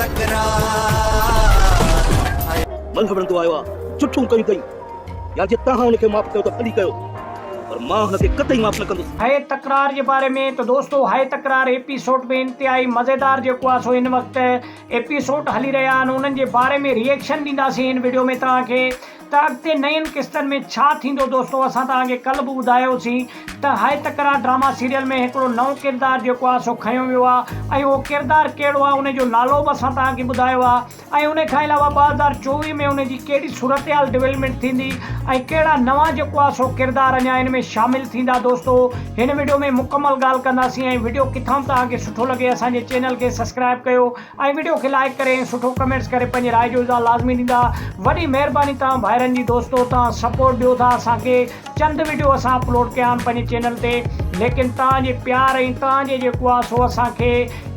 تڪرار. ملهه وڙهندو آيو آ، جٺون ڪيون اٿئي. يا جي توهان هن کي معاف ڪيو ته ڀلي ڪيو، پر مان هن کي قطعي معاف نه ڪندس. هيء تڪرار جي باري ۾ ته دوستو هيء تڪرار ايپيسوڊ ۾ انتهائي مزيدار جيڪو آ سو هن وقت ايپيسوڊ هلي رهيا آهن انهن جي باري ۾ ريئيڪشن ڏينداسين هن وڊيو ۾ توهان کي ته اڳتي نين قسطن ۾ ڇا ٿيندو دوستو اسان توهان کي ڪلهه به ٻڌايوسين ته هاء تڪرار ڊراما سيريل ۾ هڪڙو نئون ڪردار جيڪو آهي سو کنيو ويو آهي ۽ اهو ڪردار ڪهڙو آهي ان جو نالو به اسان توهان کي ٻڌايو آهي ۽ ان کان علاوه 2024 ۾ ان جي ڪهڙي صورتحال ڊولپمينٽ ٿيندي ۽ ڪهڙا نوان جيڪو آهي سو ڪردار اڃا ان ۾ شامل ٿيندا دوستو هن وڊيو ۾ مڪمل ڳالهه ڪنداسين ۽ وڊيو ڪٿان به توهان کي سٺو لڳي اسان جي چينل کي سبسڪرائب ڪيو ۽ وڊيو کي لائيڪ ڪري ۽ سٺو ڪمينٽس ڪري پنهنجي راء جو اظهار لازمي ڏيندا وڏي مهرباني توهان ڀائرن جي دوستو توهان سپورٽ ڏيو ٿا اسان کي چند وڊيو اسان اپلوڊ ڪيا آهن پنهنجي چينل تي ليڪن توهان جي پيار ۽ توهان جي جيڪو آهي سو اسان کي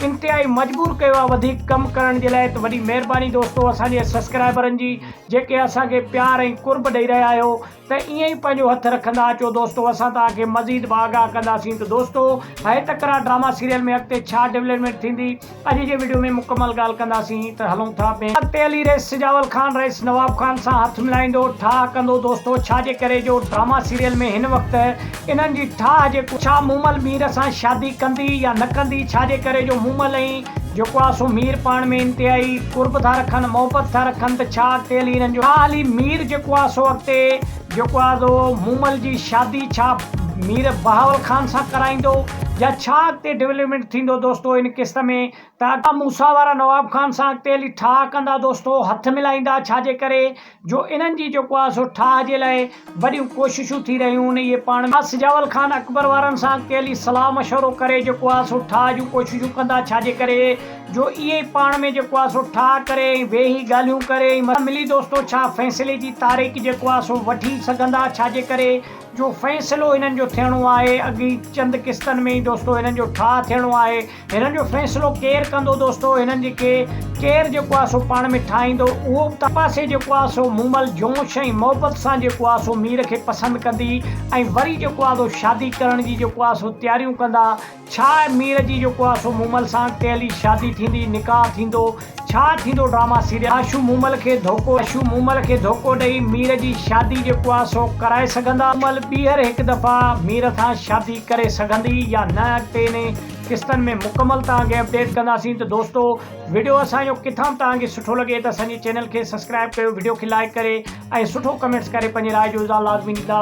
انتهائي مجبور ڪيو آهي وڌيڪ ڪم ڪرڻ جي لاء ته وڏي مهرباني دوستو اسان جي سبسڪرائبرن جي جيڪي اسان کي پيار ۽ قرب ڏئي رهيا آهيو ته ائين ئي پنهنجو هٿ رکندا اچو دوستو اسان توهان کي مزيد به آگاهه ڪنداسين ته دوستو هي تڪرار ڊراما سيريل ۾ اڳتي ڇا ڊولپمينٽ ٿيندي اڄ جي وڊيو ۾ مڪمل ڳالهه ڪنداسين ته هلون ٿا ٻين اڳتي هلي رئيس سجاول خان رئيس نواب خان سان هٿ ملائيندو ٺاهه ڪندو دوستو ڇا جي ڪري جو ڊراما سيريل ۾ هن وقت انهن جي ٺاهه جيڪو ڇا مومل مير سان شادي ڪندي يا نه ڪندي ڇا جي ڪري جو مومل ۽ جيڪو آ سو مير پاڻ ۾ انتهائي قرب ٿا رکن محبت ٿا رکن ته ڇا اڳتي هلي هنن جو ڇا هلي مير جيڪو آ سو اڳتي جيڪو آ سو مومل جي شادي ڇا مير بهاول خان سان ڪرائيندو يا ڇا اڳتي ڊولپمينٽ ٿيندو دوستو ان قسط ۾ ته اڳا موسيٰ وارا نواب خان سان اڳتي هلي ٺاهه ڪندا دوستو هٿ ملائيندا ڇا جي ڪري جو انهن جي جيڪو آ سو ٺاهه جي لاء وڏيون ڪوششون ٿي رهيون آهن اهي پاڻ ۾ سجاول خان اڪبر وارن سان اڳتي هلي صلاح مشورو ڪري جيڪو آ سو ٺاهه جون ڪوششون ڪندا ڇا جي ڪري جو اهي پاڻ ۾ جيڪو آ سو ٺاهه ڪري ۽ ويهي ڳالهيون ڪري ۽ ملي دوستو ڇا فيصلي جي تاريخ جيڪو آ سو وٺي سگهندا ڇا جي ڪري جو فيصلو هنن جو ٿيڻو آهي اڳي چند قسطن ۾ ئي دوستو هنن جو ٺاهه ٿيڻو آهي هنن جو فيصلو ڪير ڪندو دوستو هنن جي کي ڪير جيڪو آ سو پاڻ ۾ ٺاهيندو اهو به ته پاسي جيڪو آ سو مومل جوش ۽ محبت سان جيڪو آ سو مير کي پسند ڪندي ۽ وري جيڪو آ سو شادي ڪرڻ جي جيڪو آ سو تياريون ڪندا ڇا مير جي جيڪو آ سو مومل سان اڳتي هلي شادي ٿيندي نڪاح ٿيندو ڇا ٿيندو ڊراما سيريل آشو مومل کي ڌوڪو آشو مومل کي ڌوڪو ڏئي مير جي شادي جيڪو آ سو ڪرائي سگهندا مومل ٻيهر هڪ دفعا مير سان شادي ڪري سگهندي يا نه اڳتي انهي قسطن ۾ مڪمل توهان کي اپڊيٽ ڪنداسين ته دوستو وڊيو اسان جو ڪٿان به توهان کي سٺو لڳي ته اسان جي چينل کي سبسڪرائب ڪيو وڊيو کي لائڪ ڪري ۽ سٺو ڪمينٽس ڪري پنهنجي راء جو اظهار لازمي ڏيندا.